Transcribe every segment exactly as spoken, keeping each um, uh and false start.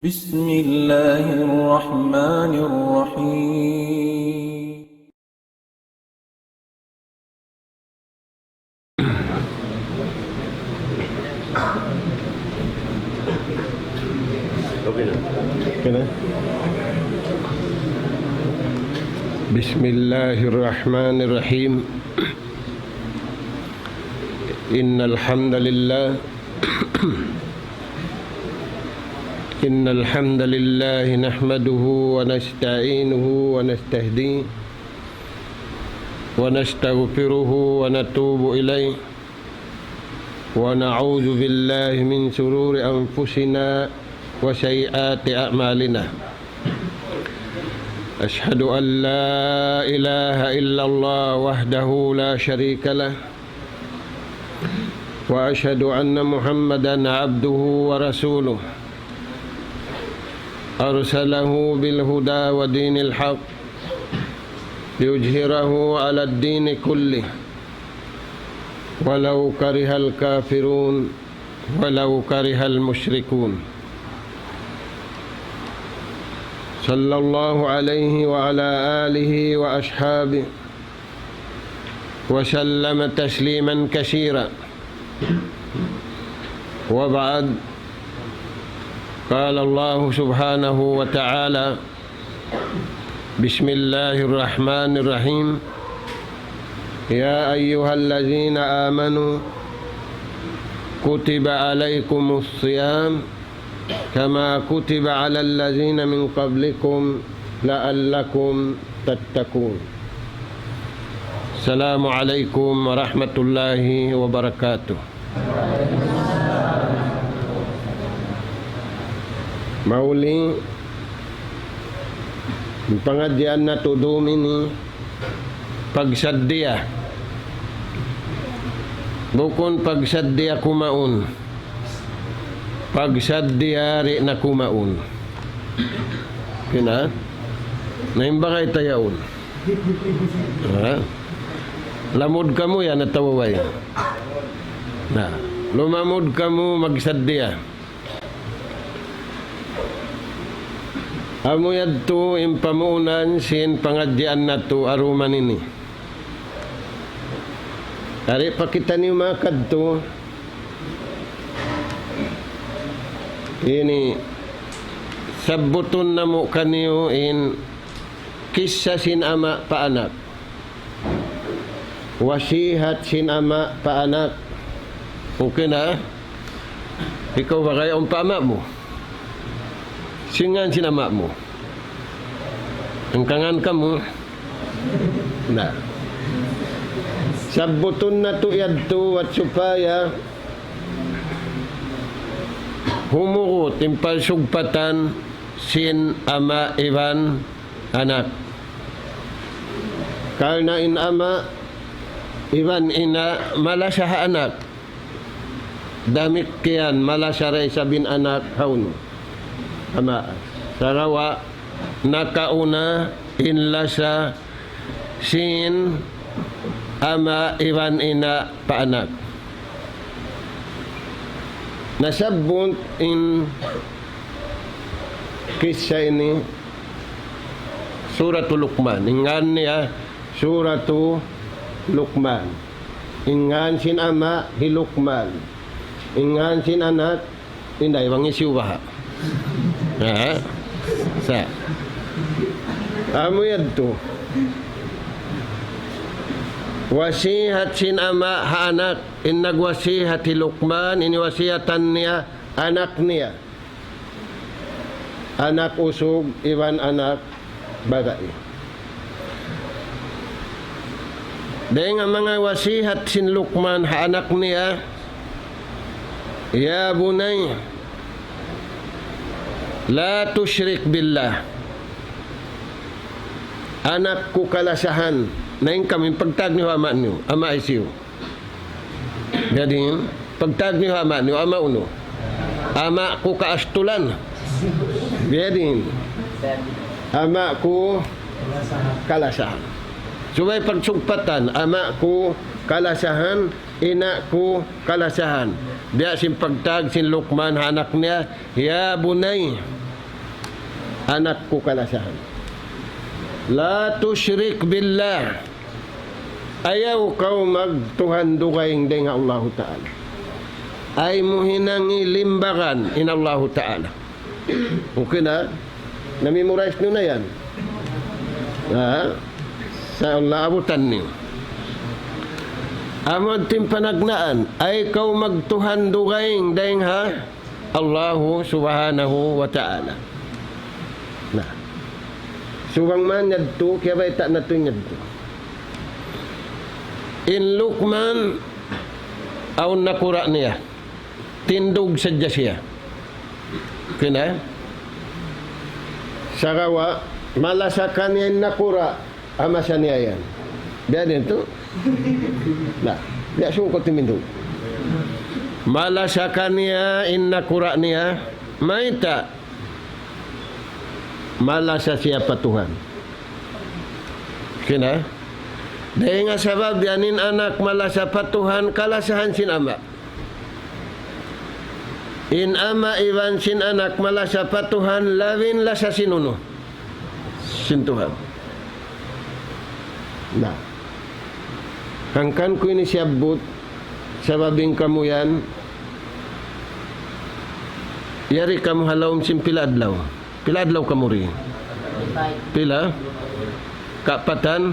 بسم الله الرحمن الرحيم. Okay na. بسم الله الرحمن الرحيم. إن الحمد لله إن الحمد لله نحمده ونستعينه ونستهديه ونستغفره ونتوب إليه، ونعوذ بالله من شرور أنفسنا وسيئات أعمالنا. أشهد أن لا إله إلا الله وحده لا شريك له، وأشهد أن محمدا عبده ورسوله، أرسله بالهدى ودين الحق ليظهره على الدين كله، ولو كره الكافرون، ولو كره المشركون. صلى الله عليه وعلى آله وأصحابه وسلم تسليما كثيرا. وبعد، قال الله سبحانه وتعالى: بسم الله الرحمن الرحيم. يا أيها الذين آمنوا كتب عليكم الصيام كما كتب على الذين من قبلكم لعلكم تتقون. السلام عليكم ورحمة الله وبركاته. Mauli, in pangadjian natu' dum ini, pagsaddiya. Bukun pagsaddiya kumaun. Pagsaddiya di' na kumaun. Kina? Na in bagay ta yaun. Ha? Lamud kamu yan atawa way. Na, lumamud kamu magsaddiya. Amu yadtu in pamuunan sin pangadjian natu' aruman ini. Ari pa kitaniyu makadtu. Ini sabbutun namu' kaniyu in kissa sin ama' pa anak. Wasihat sin ama' pa anak. Okay na? Ikaw ba kaya pa ama' mu? Sin ngan sin ama' mu? Hangkan kamu. Na. Sabbutun natu' yadtu, wat supaya humugut in pagsugpatan sin ama' iban anak. Karna' in ama' iban ina' malasa ha anak. Damikkiyan malasa da isab in anak ha unu. Ama'. Sagawa' nakauna in lasa sin ama' iban ina' pa anak. Nasabbut in kissa ini Suratul Luqman. In ngan niya Suratul Luqman. In ngan sin ama' hi Luqman. In ngan sin anak, inday, bang hisiyu baha'. Ha? Sa. Amu yadtu. Wasihat sin ama' ha anak, in nagwasihat hi Luqman, in wasihatan niya anak niya. Anak usug iban anak babai. Dayn ha manga wasihat sin Luqman ha anak niya, يا بني لا تشرك بالله. Anak ku kalasahan, na in kamu in pagtawag niyu ha ama' niyu, ama' hisiyu. Biya' diin, pagtawag niyu ha ama' niyu, ama' unu? Ama' ku kaastulan. Biya' diin. Ama' ku kalasahan. Subay pagsugpatan, ama' ku kalasahan, ina' ku kalasahan. Biya' sin pagtawag sin Luqman ha anak niya, يا بني. anak ku kalasahan. لا تشرك بالله. Ayaw kaw magtuhan dugaing dayn ha Allahu Ta'ala. Ayaw mu hinangi limbagan in Allahu Ta'ala. Okay na? Na-memorize niyu na yan. Ha? Sa Allah abutan niyu. Amu in panagnaan, ayaw kaw magtuhan dugaing dayn ha Allahu Subhanahu wa Ta'ala. Na. Subay man yadtu, kiyabayta' natu' yadtu. In Luqman, awn nakura' niya. Tindug sadja siya. Kina? Sagawa', malasa kaniya in nakura', amasa niya yan. Biya' diin tu? Na, biya' sungkut timindug. Malasa kaniya in nakura' niya, mayta'? Malasa siya pa Tuhan. Kina? Dayn ha sabab yan in anak malasa pa Tuhan, kalasahan sin ama'. In ama' iban sin anak malasa pa Tuhan, labi in lasa sin unu? Sin Tuhan. Na. Hangkan ku ini siyabbut, sabab in kamu yan, yari kamu ha lawm sin pila adlaw. Pila adlaw kamu ri? Pila? Kapatan?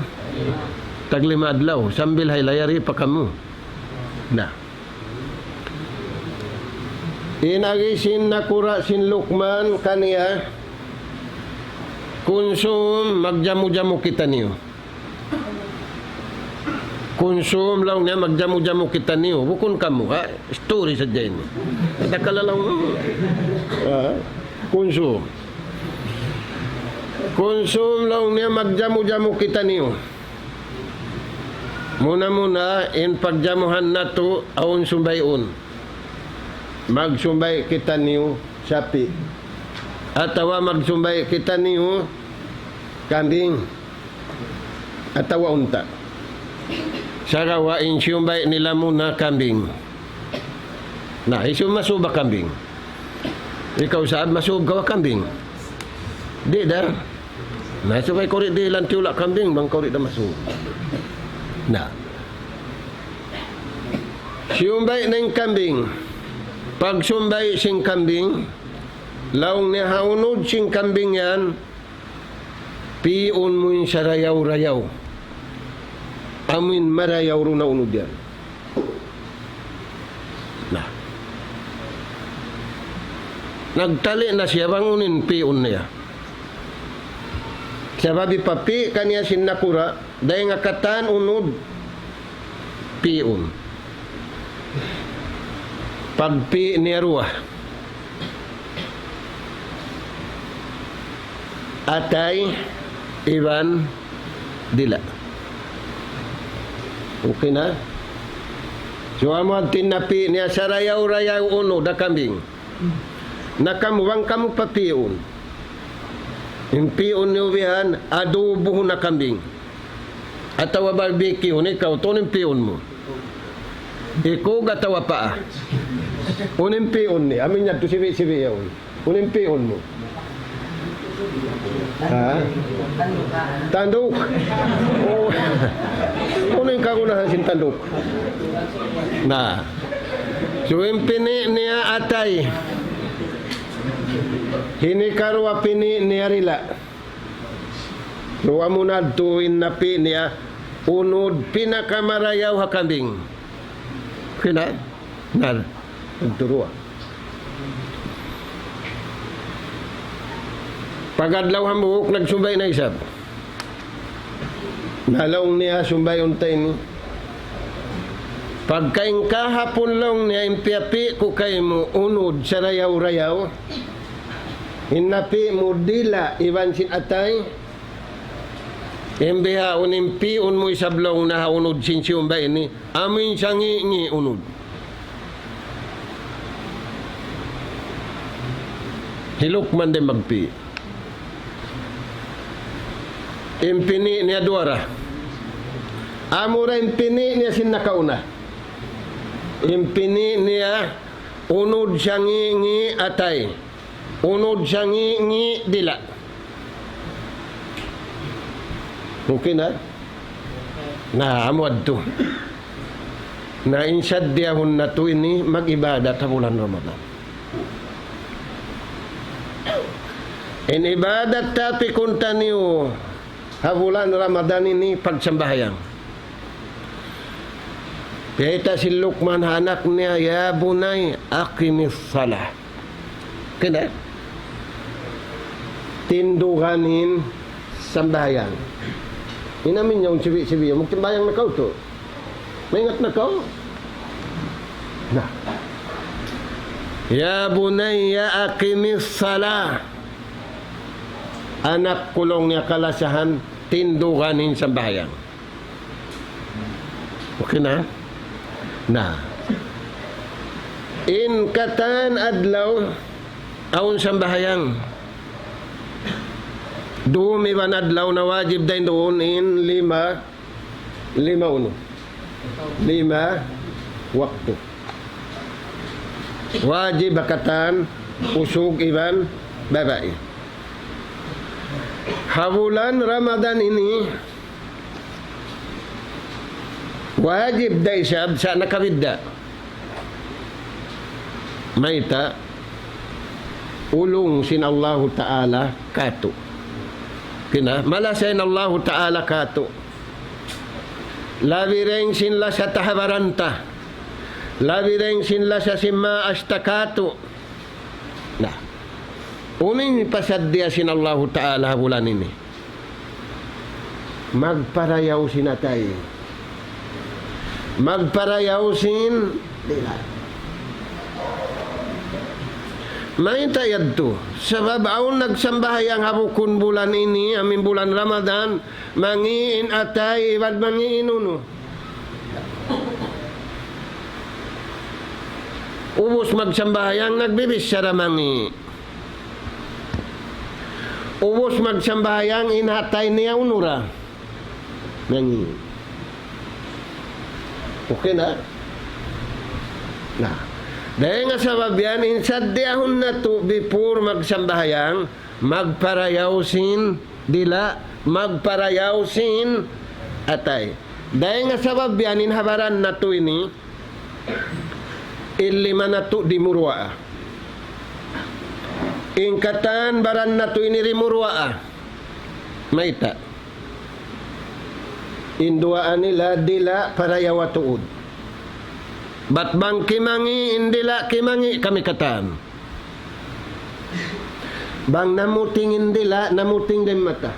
Taglima adlaw. Sambil ha ila yari pa kamu. Na. In agi sin nakura' sin Luqman kaniya, Kulsum, magjamu-jamu kitaniyu. Kulsum, laung niya, magjamu-jamu kitaniyu. Bukun kamu, ha? Story sadja ini. Takalalaw. Ha? Kulsum. Kulsum, laung niya, magjamu-jamu kitaniyu. Muna-muna, in pagjamuhan natu', awn sumbay'un. Magsumbay' kitaniyu sapi'. Atawa magsumbay' kitaniyu kambing. Atawa unta'. Sagawa' in siyumbay' nila muna kambing. Na, hisiyu masub ha kambing? Ikaw sab masub kaw ha kambing? Di' da. Na, subay kaw di' dihilan tiyula' kambing, bang kaw di' da masub. Na. Siyumbay' na in kambing. Pagsumbay' sin kambing, laung niya ha unud sin kambing yan, pi'un mu in sarayaw-rayaw. Amu in marayaw duun ha unud yan. Na. Nagtali' na siya bang unu in pi'un niya. Sabab hipapi' kaniya sin nakura', dayn ha katan unud, pi'un. Pagpi' niya duwa. Atay iban dila'. Okay na? So, amu in tinapi' niya sarayaw-rayaw unud ha kambing. Na kamu, bang kamu papi'un. In pi'un niyu bihan, adubuhun na kambing. Atawa barbecue, ikaw, unu in pi'un mu? Ikug atawa paa? Unu in pi'un niya? Amu in yadtu sibi'-sibi' yaun. Unu in pi'un mu? Ha? Tanduk. Oh. Unu in kagunahan sin tanduk? Na. So, in pini' niya atay. Hini karuwa pini' niya dila'. So, amu na yadtu in napi' niya, unud pinakamarayaw ha kambing. Kina? Na, nagturuan. Pag-adlaw hambuuk, nagsumbay' na isab. Na laung niya, sumbay'un ta ini. Pagka in kahapun, laung niya, in piyapi' ku kaymu unud sarayaw-rayaw, in napi' mu dila' iban sin atay, in bihaun in pi'un mu isab, laung niya, ha unud sin siyumbay' ini, amu in sangi'-ngi' unud. Hi Luqman di' magpi'. In pini' niya duwa ra. Amu ra in pini' niya sin nakauna. In pini' niya unud sangi'-ngi' atay. Unud sangi'-ngi' dila'. Okay na? Na, amu yadtu. Na, in saddiyahun natu' ini mag-ibadat ha bulan Ramadan. In ibadat ta pikuntaniyu ha bulan Ramadan ini pagsambahayang. Kiyita' sin Luqman ha anak niya, "Ya bunay, aqimis salah." Kena? Tindugan in sambahayang. In amin niya, un sibi-sibi, magsambahayang na kaw tu. Maingat na kaw? Na. "Ya bunayya aqimis salah." Anak ku, laung niya kalasahan, tindugan in sambahayang. Okay na? Na. In katan adlaw, awn sambahayang. Dum iban adlaw na wajib dayn duun in lima, lima unu. Lima waktu. Wajib ha katan usug iban babai. Ha bulan Ramadan ini, wajib da isab sa' nakabidda'. Mayta'? Ulung sin Allahu Ta'ala katu'. Kina, malasa in Allahu Ta'ala katu'. Labi dayn sin lasa ta ha baran ta. Labi dayn sin lasa sin maas ta katu'. Na. Unu in pasaddiya sin Allahu Ta'ala ha bulan ini? Magparayaw sin atay. Magparayaw sin dila'. Mayta' yadtu? Sabab awn nagsambahayang ha bukun bulan ini, amu in bulan Ramadan, mangi' in atay, iban mangi' in unu. Ubus magsambahayang, nagbibichara mangi'. Ubus magsambahayang, in atay niya unu ra. Mangi'. Okay na? Na. Dayn ha sabab yan, in saddiyahun natu' before magsambahayang, magparayaw sin dila', magparayaw sin atay. Dayn ha sabab yan, in ha baran natu' ini, in lima natu' dimuruwaa. In katan baran natu' ini dimuruwaa. Mayta'? In duwaa nila dila' parayawa tuud. Bat bang kimangi' in dila', kimangi' kami katan. Bang namuting in dila', namuting da in mata.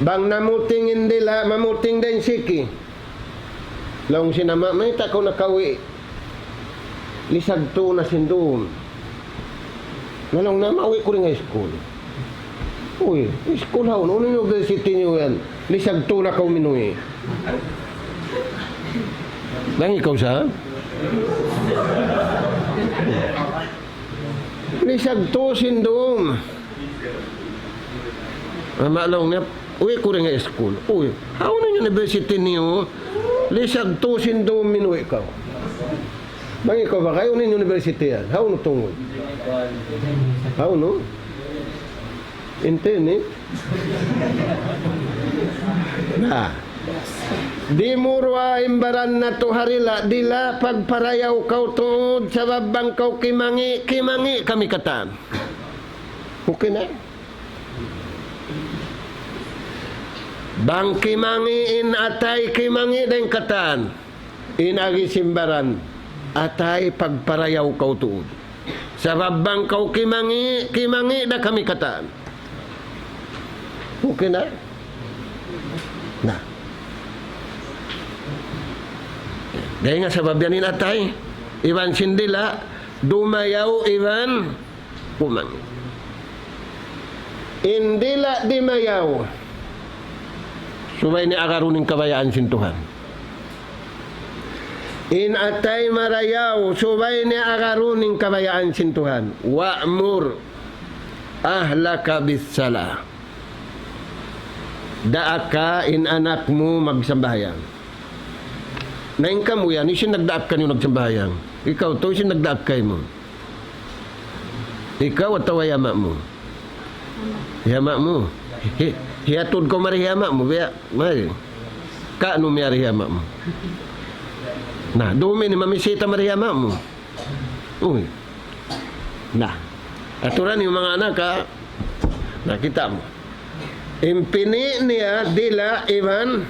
Bang namuting in dila', mamuting da in siki. Laung sin ama', "Mayta' kaw nakawi'? Lisag tū na sin dum." Na laung niya, "Mawi' ku dayn ha iskul." "Uy, iskul hawnu? Unu in university niyu yan? Lisag tū na kaw minuwi'." Bang ikaw sa? Lisag tū sin dum. Ama' laung niya, "Uwi' ku dayn ha iskul." "Uy, hawnu in university niyu? Lisag tū sin dum minuwi' kaw." Bang ikaw ba, kay unu in university yan? Hawnu tungud? Hawnu? Internet? Na. Dimuruwaa in baran natu' ha dila', dila' pagparayaw kaw tuud, sabab bang kaw kimangi', kimangi' kami katan. Okay na? Bang kimangi' in atay, kimangi' da in katan. In agi sin baran, atay pagparayaw kaw tuud. Sabab bang kaw kimangi', kimangi' da kami katan. Okay na? Na. Dayn ha sabab yan in atay, iban sin dila', dumayaw iban kumangi'. In dila' dimayaw, subay niya agarun in kabayaan sin Tuhan. In atay marayaw, subay niya agarun in kabayaan sin Tuhan. وأمر أهلك بالصلاة. Daaka in anak mu magsambahayang. Na in kamu yan, hisiyu in nagdaak kaniyu nagsambahayang? Ikaw tuud, hisiyu in nagdaak kaymu? Ikaw atawa hi ama' mu? Hi ama' mu. Hi-, hiyatud kaw mari hi ama' mu, biya', mari. Kaunu miyari hi ama' mu. Na, dumi ini mamisita mari hi ama' mu. Uy. Na. Aturan in manga anak, ha? Na, kita' mu. In pini' niya, dila', iban,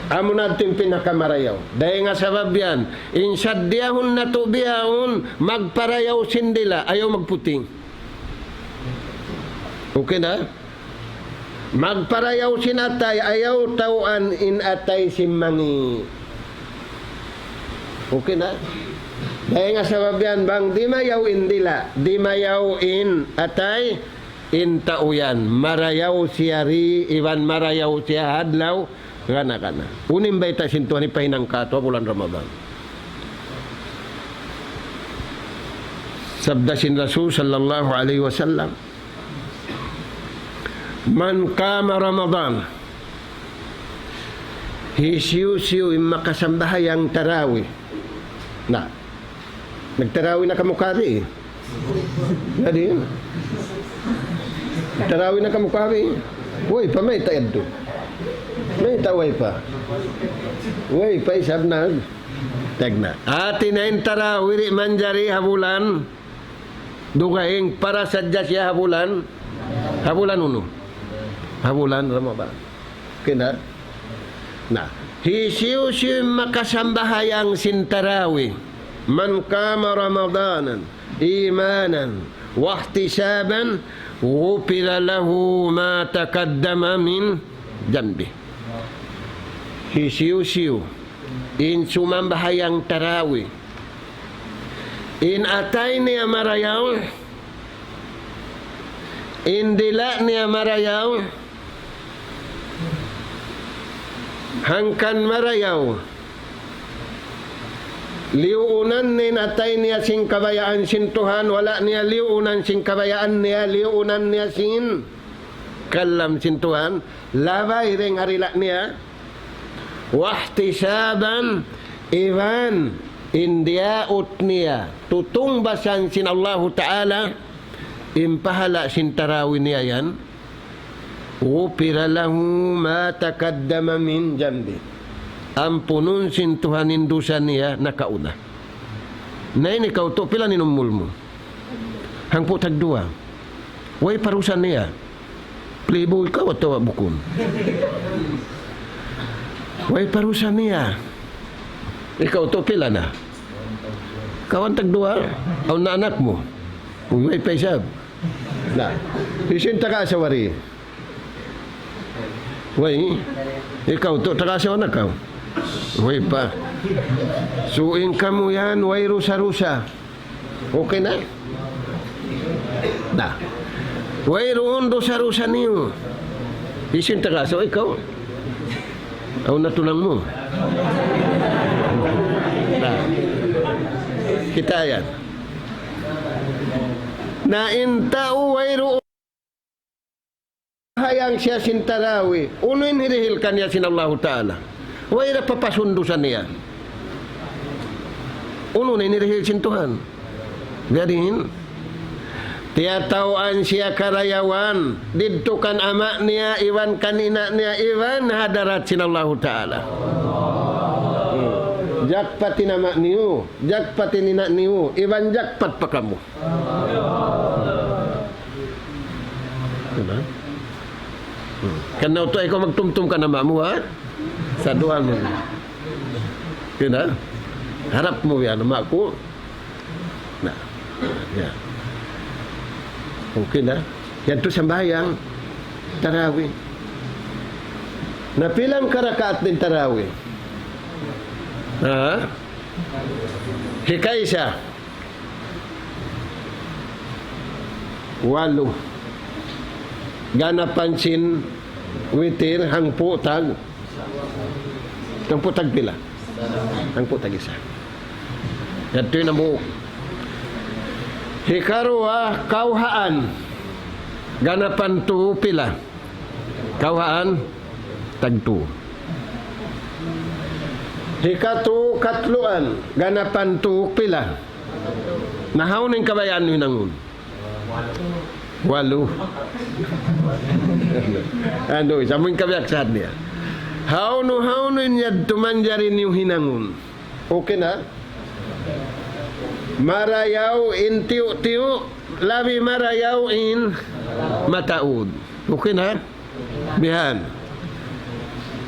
amu na in pinakamarayaw. Dayn ha sabab yan, in saddiyahun natu' bihaun, magparayaw sin dila', ayaw magputing. Okay na? Magparayaw sin atay, ayaw tawaan in atay sin mangi'. Okay na? Dayn ha sabab yan, bang dimayaw in dila', dimayaw in atay, in tau yan, marayaw siya di, iban marayaw siya ha adlaw, kana-kana. Unu in bayta' sin Tuhan hipahinang kātu' ha bulan Ramadan. Sabda sin Rasul sallallahu alayhi wasallam, من قام رمضان, hisiyu-siyu in makasambahayang tarawih. Na, nagtarawih na kamu kari? Jadi, tarawih na kamu kari? Way pa, mayta' yadtu? Mayta' way pa? Way pa, isab na. Tagna'. Hāti niya in tarawih di' manjari ha bulan dugaing, para sadja siya ha bulan, ha bulan unu? Ha bulan Ramadan. Kena? Na, hisiyu-siyu makasambahayang sin tarawih, من قام رمضان إيمانا واحتسابا غفر له ما تقدم من ذنبه. Hisiyu-siyu in sumambahayang tarawih, in atay niya marayaw, in dila' niya marayaw, hangkan marayaw, liyuunan niya in atay niya sin kabayaan sin Tuhan, wala' niya liyuunan sin kabayaan niya, liyuunan niya sin kalam sin Tuhan, labay dayn ha dila' niya, واحتسابا, iban in diyaut niya, tutungbasan sin Allahu Ta'ala, in pahala' sin tarawih niya yan, غفر له ما تقدم من ذنبه. Ampunun sin Tuhan in dusa niya nakauna. Na ini kaw tu, pila na in umul mu? Hangpu' tagduwa. Way pa dusa niya. Playboy kaw atawa bukun? Way pa dusa niya. Ikaw tu, pila na? Kaw in tagduwa, awn na anak mu. Uy, way pa isab. Na, hisiyu in taga-asawa di? Way, ikaw tu, taga-asawa na kaw? Way pa. So, in kamu yan, way dusa-dusa. Okay na? Na. Wayruun dusa-dusa niyu. Hisiyu in taga-asawa, ikaw? Awn na tulang mu. Na. Kita' yan. Na in tau wayruun sambahayang siya sin tarawih, unu in hirihil kaniya sin Allahu Ta'ala? Way da papasun dusa niya. Unu na in hirihil sin Tuhan? Biya' diin, tiyatawaan siya karayawan didtu kan ama' niya, iban kan ina' niya, iban ha hadarat sin Allahu Ta'ala. Hmm. Jackpot in ama' niyu, jackpot in ina' niyu, iban jackpot pa kamu. Di ba? Hmm. Kan na utu' ikaw magtumtum kan ama' mu, ha? Saduhan mu. Di na? Harap mu yan, ama' ku. Na. Yan. Okay na? Yan tu sambahayang tarawih. Na pila in karakaat in tarawih? Ha? Hikaisa. Walu. Ganapan sin witir, hangpu' tag, hangpu' tag pila? Hangpu' tag isa. Yadtu in hambuuk. Hikaruwa, kawhaan. Ganapan tu pila? Kawhaan, tagtu. Hikatu, katluan, ganapan tu pila? Na hawnu in kabayaan niyu hinangun? Walu. Anu, sa' amu in kabiyaksahan niya. Hawnu, hawnu in yadtu manjari niyu hinangun. Okay na? Marayaw in tiyu'-tiyu', labi marayaw in mataud. Okay na? Bihan.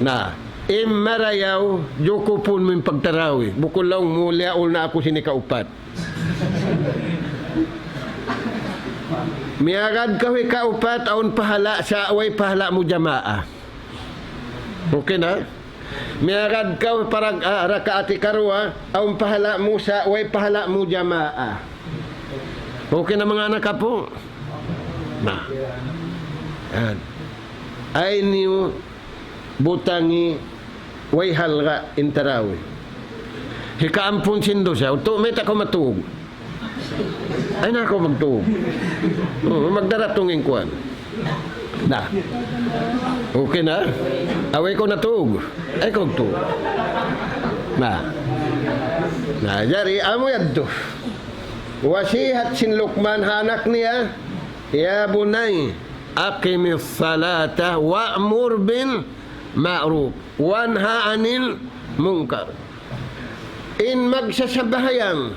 Na, in marayaw, jukupun mu in pagtarawi. Bukun laung mu, liyaul na aku sin ikaupat. Miyagad kaw hikaupat, awn pahala', sa' way pahala' mu jamaa. Okay na? Miyagad kaw parag-, ah, rakaat hikaruwa, awn pahala' mu, sa' way pahala' mu jamaa. Okay na, manga anak apu'? Na. Yan. Ayaw niyu butangi way halga' in tarawi. Hikaampun sin dusa, utu' mayta' kaw matug. Ayaw na kaw magtug. Oo, magdaratung in kuwan. Na. Okay na? Ayaw kaw natug. Ayaw kaw tug. Na. Na, jari, amu yadtu. Wasihat sin Luqman ha anak niya, يا بني أقم الصلاة وأمر بالمعروف وانه عن المنكر. In magsasambahayang,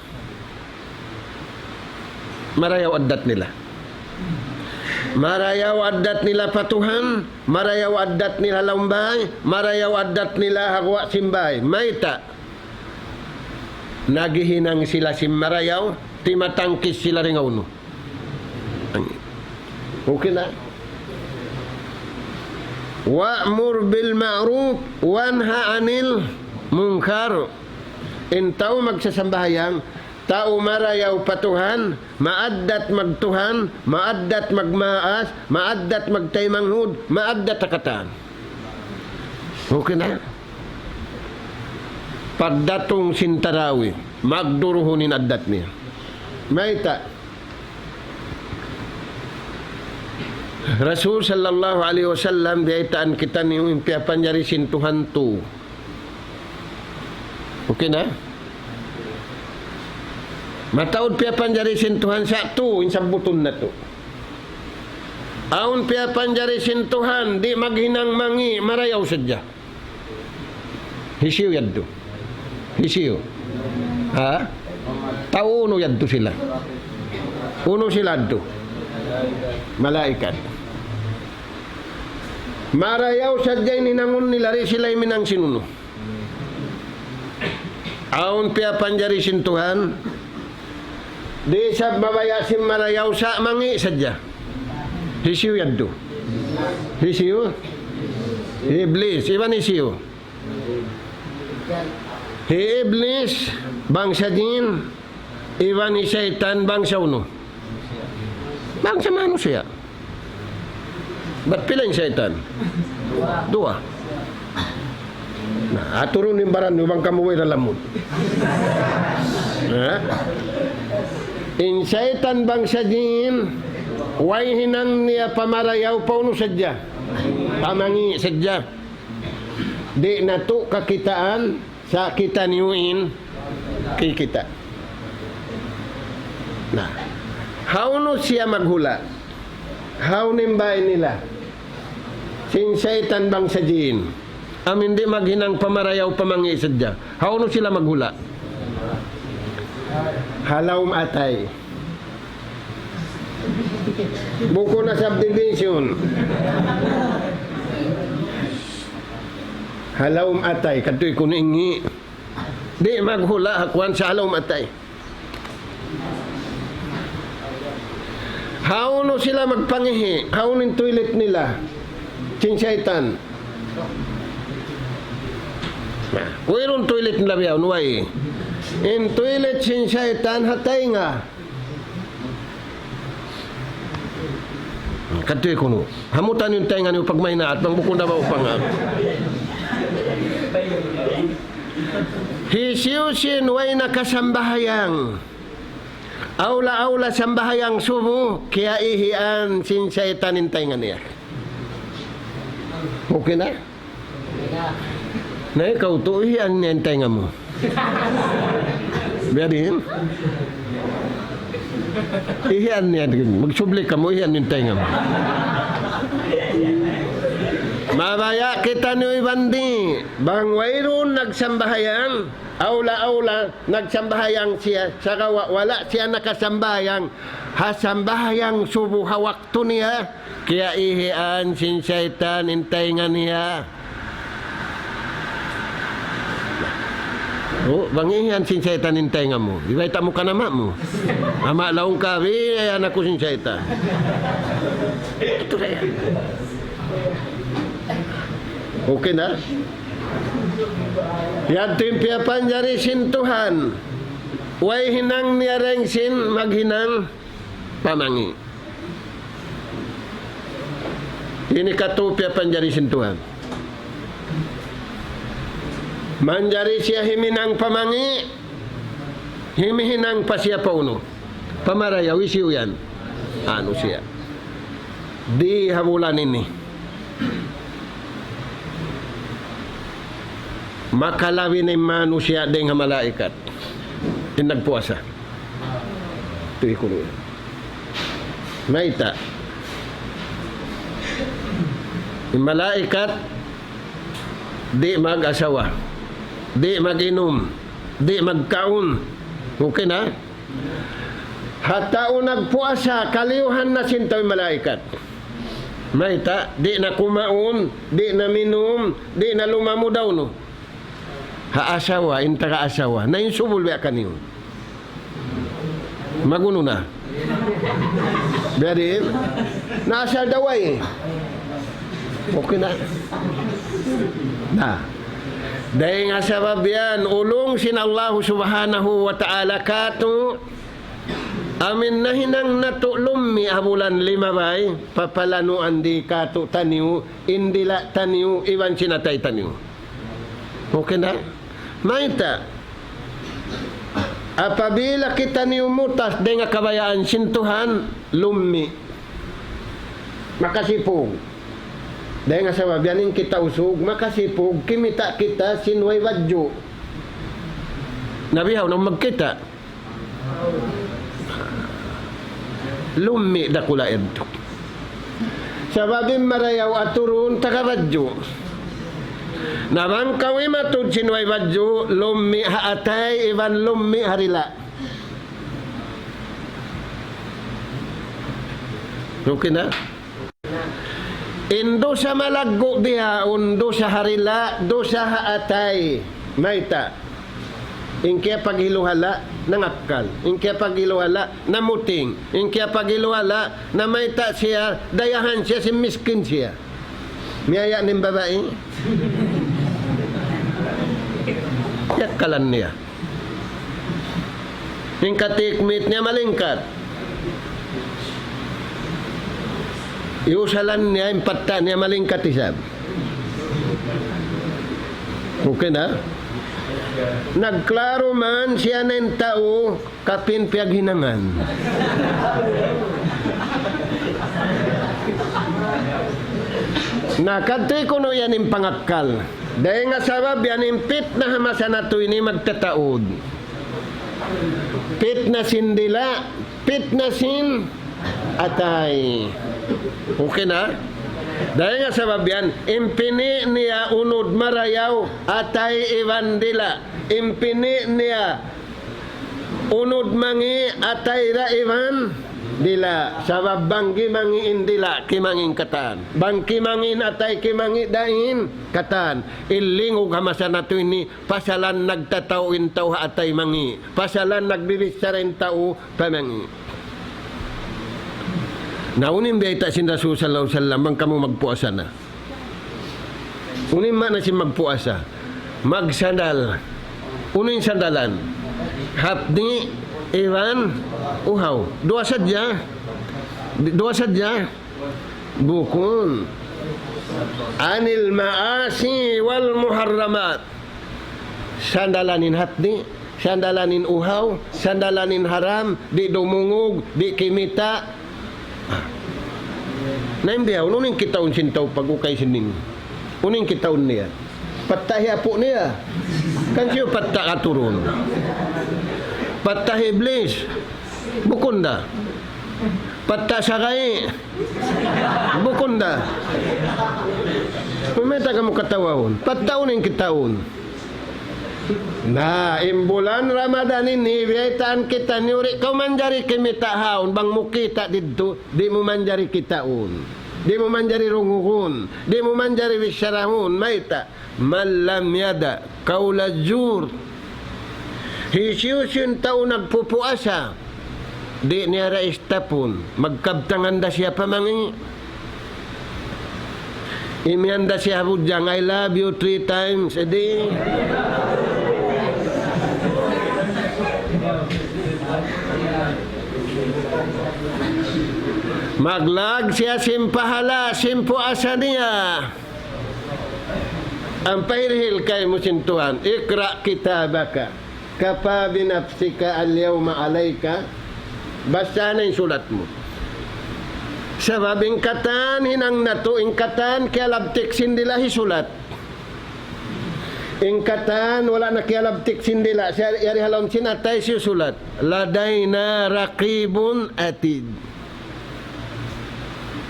marayaw addat nila. Marayaw addat nila pa Tuhan, marayaw addat nila ha lawm bay, marayaw addat nila ha guwa' sin bay. Mayta'? Naghihinang sila sin marayaw, timatangkis sila dayn ha unu. Okay na? وأمر بالمعروف وانه عن المنكر. In tau magsasambahayang, tau marayaw pa Tuhan, maaddat magtuhan, maaddat magmaas, maaddat magtaymanghud, maaddat ha katan. Okay na? Pagdatung sin tarawi, magduruhun in addat niya. Mayta'? Rasul sallallahu alayhi wasallam, biyaytaan kitaniyu in piyapanjari sin Tuhan tu. Okay na? Mataud piyapanjari sin Tuhan sa' tu, in sabbutun natu'. Awn piyapanjari sin Tuhan, di' maghinang mangi', marayaw sadja. Hisiyu yadtu? Hisiyu? Ha? Tau unu yadtu sila? Unu sila yadtu? Malaikat. Marayaw sadja in hinangun nila, di' sila himinang sin unu. Awn piyapanjari sin Tuhan, di' isab mabaya' sin marayaw sa' mangi' sadja. Hisiyu yadtu? Hisiyu? Iblis. Iban hisiyu? Hi Iblis, bangsa jin, iban hi saytan, bangsa unu? Bangsa manusiya'. Bat pila in saytan? Duwa. Na, aturun in baran niyu bang kamu way lalamud. Ha? In saytan bangsa jin, way hinang niya pa marayaw, pa unu sadja? Pa mangi' sadja. Di' natu' kakitaan, sa' kitaniyu in kikita'. Na, hawnu siya maghula'? Hawnu in bāy nila? Sin saytan bangsa jin. Amu in di' maghinang pa marayaw, pa mangi' sadja. Hawnu sila maghula'? Ha lawm atay. Bukun na subdivision. Ha lawm atay, katuy kunu' in ngi'. Di' maghula' ha kuwan sa' ha lawm atay. Hawnu sila magpangihi', hawnu in toilet nila? Sin saytan. Na, wayruun toilet nila biya' unu way. In toilet sin saytan ha taynga. Katuy kunu'. Hamutan niyu in taynga niyu pagmaynaat, bang bukun da ba upang. Hisiyu-siyu in way nakasambahayang. Awla-awla sambahayang subu, kiyaihian sin saytan in taynga niya. Okay na? Na ikaw, tuuhi ang nentay nga mu. Biya' diin? Ihian niya, magsubli kamu, ihian in taynga mu. Mabaya' kitaniyu iban di', bang wayruun nagsambahayang, awla-awla, nagsambahayang siya, sagawa' wala' siya nakasambahayang, ha sambahayang subu ha waktu niya, kiyaihian sin saytan in taynga niya. O, bang ihian sin saytan in taynga mu, ibayta' mu kan ama' mu. Ama', laung kaw, ihian aku sin saytan. Ito na yan. Okay na? Yadtu in piyapanjari sin Tuhan. Way hinang niya dayn sin maghinang pamangi'. Ini katu' piyapanjari sin Tuhan. Manjari siya himinang pamangi', himihinang pa siya pa unu. Pa marayaw, hisiyu yan? Anu siya. Di ha bulan ini. Makalabi in manusiya' dayn ha malaikat. In nagpuasa. Tuwi kunu' yan. Mayta'? In malaikat, di' mag-asawa, di' mag-inum, di' magkaun. Okay na? Ha tau nagpuasa, kaliyuhan na sin tau in malaikat. Mayta', di' na kumaun, di' na minum, di' na lumamud ha unu. Ha asawa, in taga asawa. Na in subul biya' kaniyu. Mag-unu na. Biya' diin? Na asal da way. Okay na. Na. Dayn ha sabab yan, ulung sin Allahu Subhanahu wa Ta'ala katu', amu in nahinang natu' lummi' ha bulan limabay, papalanuan di katu' taniyu, in dila' taniyu, iban sin atay taniyu. Okay na? Mayta'? Apabila kitaniyu mutas dayn ha kabayaan sin Tuhan, lummi'. Makasipug. Dayn ha sabab yan in kita usug, makasipug, kimita' kita sin way badju'. Na bihaun na magkita'. Lummi' dakula' yadtu. Sabab in marayaw aturun taga badju'. Na bang kaw imatud sin way badju', lummi' ha atay, iban lummi' ha dila'. Okay na? In dusa malaggu' bihaun, dusa ha dila', dusa ha atay. Mayta'? In kiyapaghiluhala', nangakkal. In kiyapaghiluhala', namuting. In kiyapaghiluhala', namayta' siya, dayahan siya, sin miskin siya. Miyaya' in babai. Yakkalan niya. In katikmit niya malingkat. Iyusalan niya, in patta' niya malingkat isab. Okay na? Nagklaro man siya na in tau, kapin piyaghinangan. Na kadtu kunu' yan in pangakkal. Dayn ha sabab yan in pitna ha masa natu' ini magtataud. Pitna sin dila', pitna sin atay. Okay na? Dayn ha sabab yan, in pini' niya unud marayaw, atay iban dila'. In pini' niya unud mangi', atay da iban dila'. Sabab bang kimangi' in dila', kimangi' in katan. Bang kimangi' in atay, kimangi' da in katan. In lingug ha masa natu' ini, pasalan nagtatau in tau ha atay mangi'. Pasalan nagbibichara in tau pa mangi'. Na unu in biyayta' sin Rasul sallallahu alayhi wasallam, bang kamu magpuasa na. Unu in maana sin magpuasa? Magsandal. Unu in sandalan? Hapdi' iban uhaw. Duwa sadja. Duwa sadja. Bukun. عن المعاصي والمحرمات. Sandalan in hapdi', sandalan in uhaw, sandalan in haram, di' dumungug, di' kimita'. Na in bihaun, unu in kitaun sin tau pag-ukay sin ini? Unu in kitaun niya? Patta' hi apu' niya. Kan siyu patta' katurun? Patta' hi Iblis. Bukun da. Patta' sa kay. Bukun da. Mayta' kamu katawaun? Pattaun in kitaun. Na, in bulan Ramadan ini, biyaytaan kitaniyu, di' kaw manjari kimitahaun, bang mu kita' didtu, di' mu manjari kitaun. Di' mu manjari rungugun, di' mu manjari bicharahun, mayta'? من لم يدع قول الزور. Hisiyu-siyu in tau nagpupuasa, di' niya da istapun, magkabtangan da siya pa mangi'. Imiyan da siya budjang, "I love you" three times a day. Maglag siya sin pahala' sin puasa niya. Ampa hirihil kaymu sin Tuhan, اقرأ كتابك كفى بنفسك اليوم عليك. Basaha na in sulat mu. Sabab in katan hinang natu', in katan kiyalabtik sin dila' hisulat. In katan wala' na kiyalabtik sin dila', siya yari ha lawm sin atay hisulat. لدينا رقيب عتيد.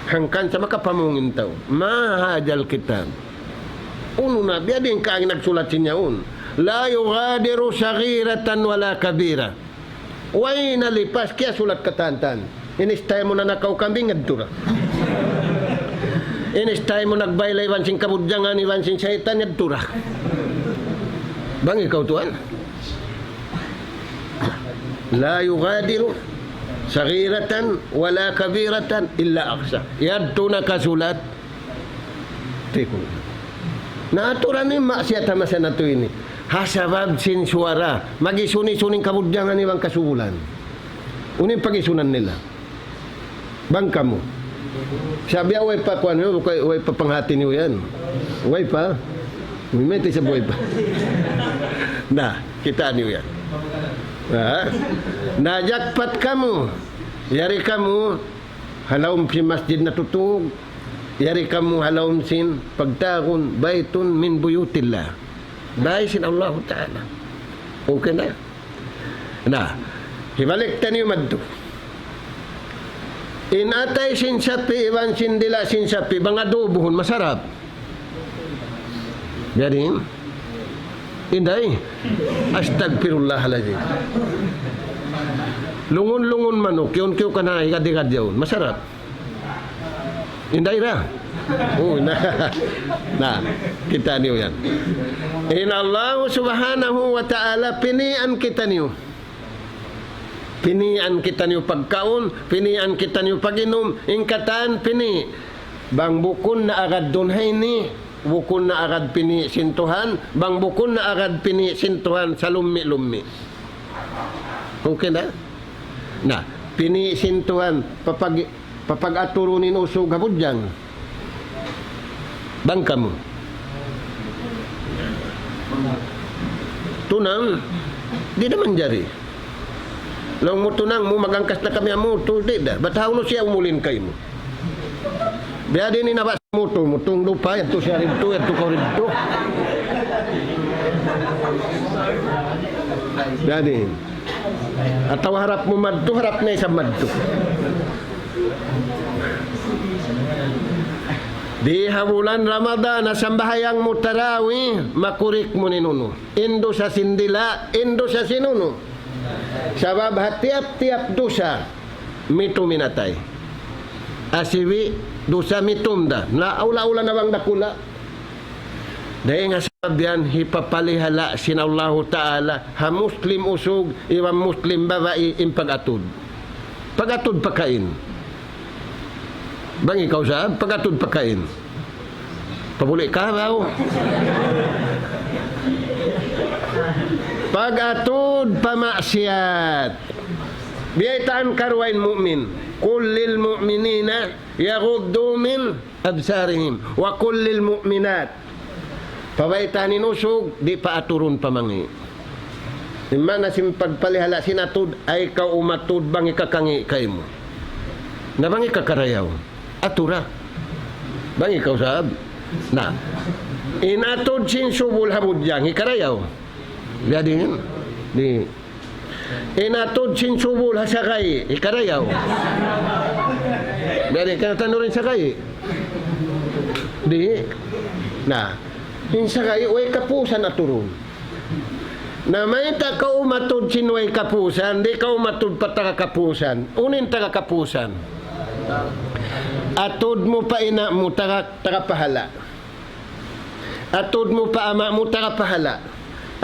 Hangkan sa makapamung in tau. ما هذا الكتاب. Unu na, biya' diin ka in nagsulat sin yaun. لا يغادر صغيرة ولا كبيرة. Way na lipas kiyasulat katan-katan. In istay mu nanakaw kambing, yadtu ra. In istay mu nagbaylay iban sin kabudjangan, iban sin saytan, yadtu ra. Bang ikaw tuwan. لا يغادر صغيرة ولا كبيرة إلا أحصاها. Yadtu nakasulat. Tikun. Na aturan in maksiyat ha masa natu' ini. Ha sabab sin suwara, mag-isun-isun in kabudjangan iban kasubulan. Unu in pag-isunan nila? Bang kamu. Sabi, way pa kuwan niyu, way, way pa panghati niyu yan. Way pa. Mayta' isab way pa. Na, kita' niyu yan. Ha? Na jackpot kamu. Yari kamu ha lawm sin masjid natutug. Yari kamu ha lawm sin pagtawagun بيت من بيوت الله. Bāy sin Allahu Ta'ala. Okay na? Na, hibalik taniyu madtu. In atay sin sapi' iban sin dila' sin sapi', bang adubuhun, masarap. Jadi, inday. Astagfirullahalazim. Lungun-lungun manuk, kiyu-kiyu kana, igad-igad yaun. Masarap. Inday ra. Oh, na. Na, kita' niyu yan. In Allah Subhanahu wa Ta'ala pinian kitaniyu. Pinian kitaniyu pagkaun, pinian kitaniyu pag-inum, in katan pini'. Bang bukun na agad duun ha ini, bukun na agad pini' sin Tuhan, bang bukun na agad pini' sin Tuhan, salummi'-lummi'. Okay na? Na, pini' sin Tuhan, papag-, papag-aturun in usug ha budjang. Bang kamu. Tunang, di' da manjari. Laung mu tunang mu, mag-angkas na kami amu, tu, di' da. Bat hawnu siya umulin kaymu. Biya' diin in awa' mutu, mutung lupa, yadtu siya didtu, yadtu kaw didtu. Biya' diin. Atawa harap mu madtu, harap niya isab madtu. Di ha bulan Ramadan, sambahayang mu tarawih, makurik mu in unu. In dusa sin dila', in dusa sin unu. Sabab ha tiyap-tiyap dusa, mitum in atay. Asibi', dusa mitum da. Na aula-ula na bang dakula'. Dayn ha sabab yan, hipapalihala' sin Allahu Ta'ala, ha Muslim usug, iban Muslim babai, in pag-atud. Pag-atud pakain. Bang ikaw sab, pag-atud pakain. Pabuli' ka, baw. Pag-atud pa maksiyat. Biyaytaan karuwa in mu'min. قل للمؤمنين يغضوا من أبصارهم وقل للمؤمنات. Pabaytaan in usug, di' paaturun pa mangi'. In maana sin pagpalihala' sin atud, ayaw kaw umatud bang hikakangi' kaymu. Na bang hikakarayaw, atura. Bang ikaw sab. Na, in atud sin subul ha budjang, hikarayaw. Jadi, di, In atud sin subul ha saga'i', hikarayaw. Biya' diin, katan duun in saga'i'? Di'. Na, in saga'i', way kapusan aturun. Na mayta' kaw umatud sin way kapusan, di' kaw umatud pa taga kapusan. Unu in taga kapusan? Atud mu pa ina' mu, taga, taga pahala'. Atud mu pa ama' mu, taga pahala'.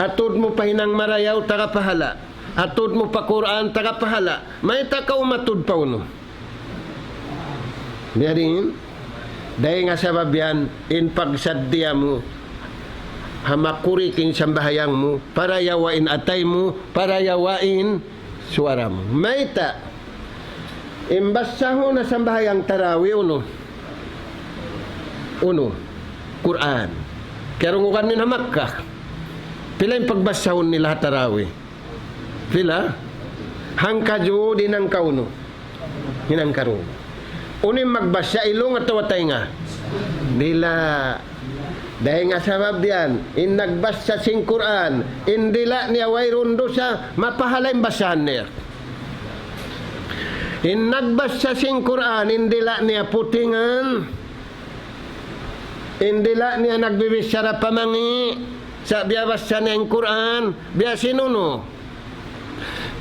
Atud mu pa hinang marayaw, taga pahala'. Atud mu pa Qur'an, taga pahala'. Mayta' kaw umatud pa unu? Biya' diin, dayn ha sabab yan, in pagsaddiya mu, ha makuri' in sambahayang mu, parayawa in atay mu, parayawa in suwara mu. Mayta', in basahun ha sambahayang tarawi unu? Unu? Qur'an. Karungugan niyu ha Makkah. Pila in pagbasahun nila ha tarawi? Pila? Hangka juud in hangka unu? In hangka duun. Unu in magbasa, ilung atawa taynga? Dila'. Dayn ha sabab yan, in nagbasa sin Qur'an, in dila' niya wayruun dusa, mapahala' in basahan niya. In nagbasa sin Qur'an, in dila' niya putingan, in dila' niya nagbibichara pa mangi', sa' biyabasa niya in Qur'an, biya' sin unu?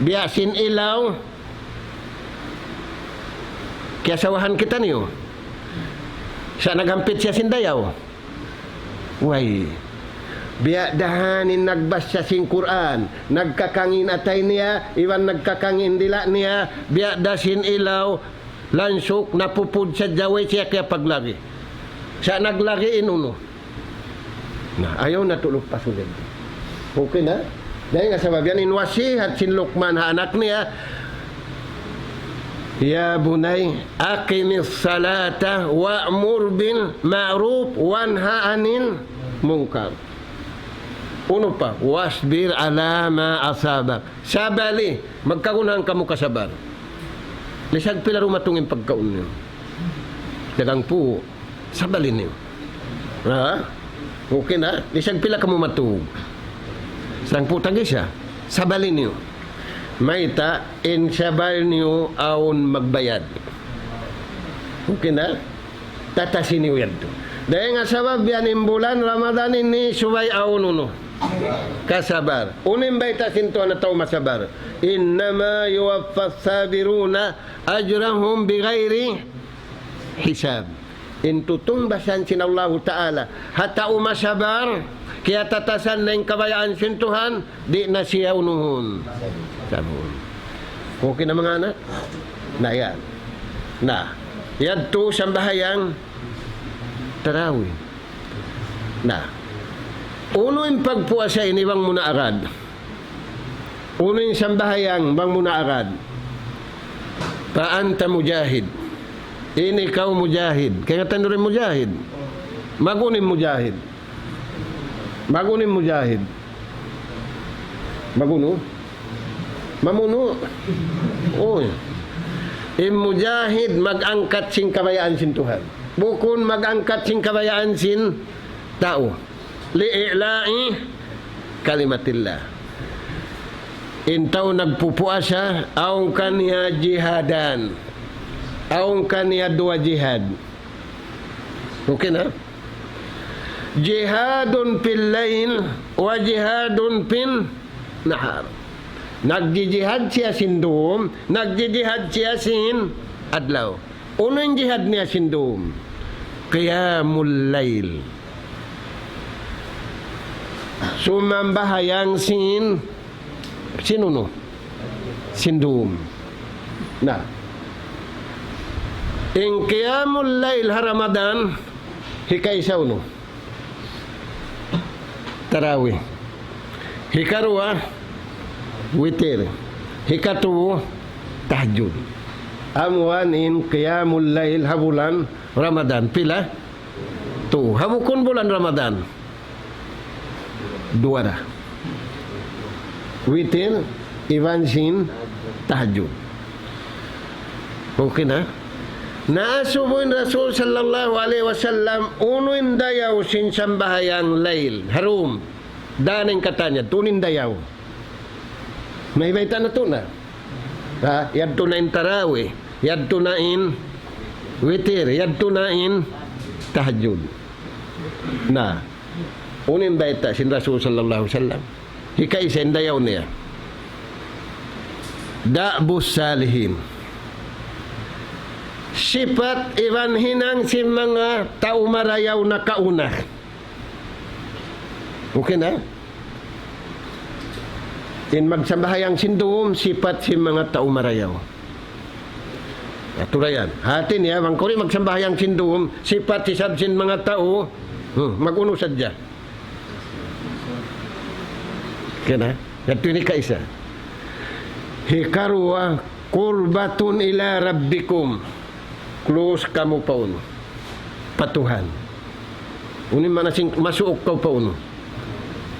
Biya' sin ilaw. Kiyasawahan kitaniyu. Sa' naghampit siya sin dayaw. Way. Biya' da ha yan in nagbasa sin Qur'an, nagkakang in atay niya, iban nagkakang in dila' niya, biya' da sin ilaw, lansuk, napupud sadja, way siya kiyapaglagi'. Sa' naglagi' in unu? Na, ayaw natu' lupasun. Okay na? Dayn ha sabab yan, in wasihat sin Luqman ha anak niya, يا بني أقم الصلاة وأمر بالمعروف وانه عن المنكر. Unu pa? واصبر على ما أصابك. Sabali, magkagunahan kamu kasabar. Lisag pila dumatung in pagkaun niyu. Dagang pū', sabali niyu. Ha? Okay na? Lisag pila kamu matūg. Sangpu' tag-isa, sabali niyu. Mayta', in sabal niyu awn magbayad. Okay na? Tatasi niyu yadtu. Dayn ha sabab yan in bulan Ramadan ini subay awn unu? Kasabar. Unu in bayta' sin Tuhan ha tau masabar? إنما يوفى الصابرون أجرهم بغير حساب. In tutungbasan sin Allahu Ta'ala ha tau masabar, kiyatatasan na in kabayaan sin Tuhan, di' na siya unuhun. Sabun. Okay na, manga anak? Na yan. Na, yadtu sambahayang tarawi. Na, unu in pagpuasa ini bang mu na agad? Unu in sambahayang bang mu na agad? فأنت مجاهد. In ikaw mujahid. Kaingatan niyu in mujahid? Mag-unu in mujahid? Mag-unu in mujahid? Mag-unu? Mamunu'? Uy. In mujahid mag-angkat sin kabayaan sin Tuhan. Bukun mag-angkat sin kabayaan sin tau. لإعلاء كلمة الله. In tau nagpupuasa, awn kaniya jihadan. Awn kaniya duwa jihad. Okay na? جهاد في الليل وجهاد في النهار. Nagjijihad siya sin dum, nagjijihad siya sin adlaw. Unu in jihad niya sin dum? قيام الليل. Sumambahayang sin, sin unu? Sin dum. Na. In qiyamul layl ha Ramadan, hikaisa unu? Tarawih. Hikaruwa, witir. Hikatū, tahajjud. Amu yan in qiyamul layl ha bulan Ramadan. Pila? Tū. Ha bukun bulan Ramadan, duwa ra. Witir iban sin tahajjud. Okay na? Naasubu in Rasul sallallahu alayhi wasallam, unu in dayaw sin sambahayang layl ha dum. Dayn ha katan niya, unu in dayaw? May bayta' natu' na. Ha? Yadtu na in tarawih, yadtu na in witir, yadtu na in tahajjud. Na, unu in bayta' sin Rasul sallallahu alayhi wasallam? Hikaisa in dayaw niya. دأب الصالحين. Sipat iban hinang sin manga tau marayaw nakauna. Okay na? In magsambahayang sin dum, sipat sin manga tau marayaw. Aturan yan. Hati niya, bang kaw di' magsambahayang sin dum, sipat isab sin manga tau, hmm, mag-unu sadja. Kena? Yadtu ini kaisa. Hikaruwa, قربة إلى ربكم. Close kamu pa unu? Pa Tuhan. Unu in maana sin masuuk kaw pa unu?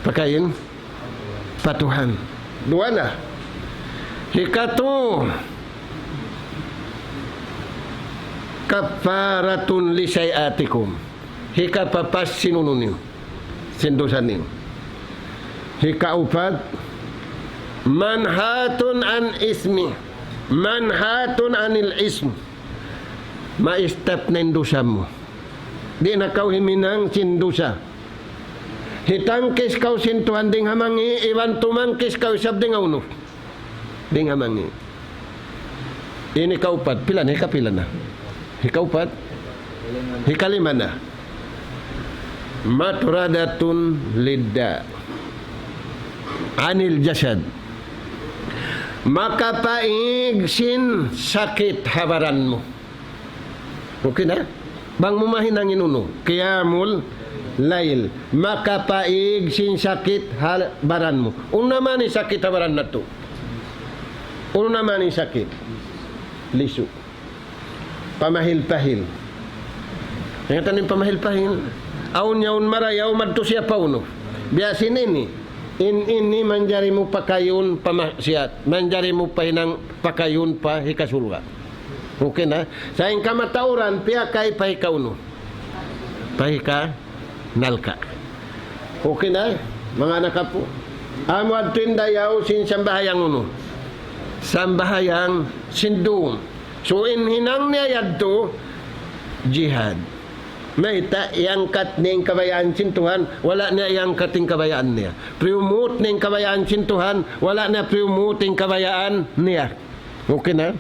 Pakain? Pa Tuhan. Duwa na. Hikatu, كفارة لسيئاتكم. Hikapapas sin unu niyu, sin dusa niyu. Hikaupat, منهاة عن إثم. منهاة عن الإثم. Ma-stop na in dusa mu. Di' na kaw himinang sin dusa. Hitangkis kaw sin Tuhan dayn ha mangi', iban tumangkis kaw isab dayn ha unu? Dayn ha mangi'. Ini kaupat, pila na, hikapila na? Hikaupat? Hikalima na. مطردة للداء عن الجسد. Makapaig sin sakit ha baran mu. Okay na? Bang mu mahinang in unu, qiyamul layl. Makapaig sin sakit ha baran mu. Unu na man in sakit ha baran natu'? Unu na man in sakit? Lisu. Pamahil-pahil. Ingatan in pamahil-pahil. Awn yaun marayaw madtu siya pa unu. Biya' sin ini. In ini manjari mu pakayun pa maksiat. Manjari mu pahinang pakayun pa hikasulga'. Okay na? Sa' in kamatauran, piyakay pa hikaunu? Pa hikanalka'. Okay na? Manga anak apu'. Amu yadtu in dayaw sin sambahayang unu? Sambahayang sin dum. So, in hinang niya yadtu, jihad. Mayta', iyangkat niya in kabayaan sin Tuhan, wala' niya iyangkat in kabayaan niya. Priyumut niya in kabayaan sin Tuhan, wala' niya priyumut in kabayaan niya. Okay na?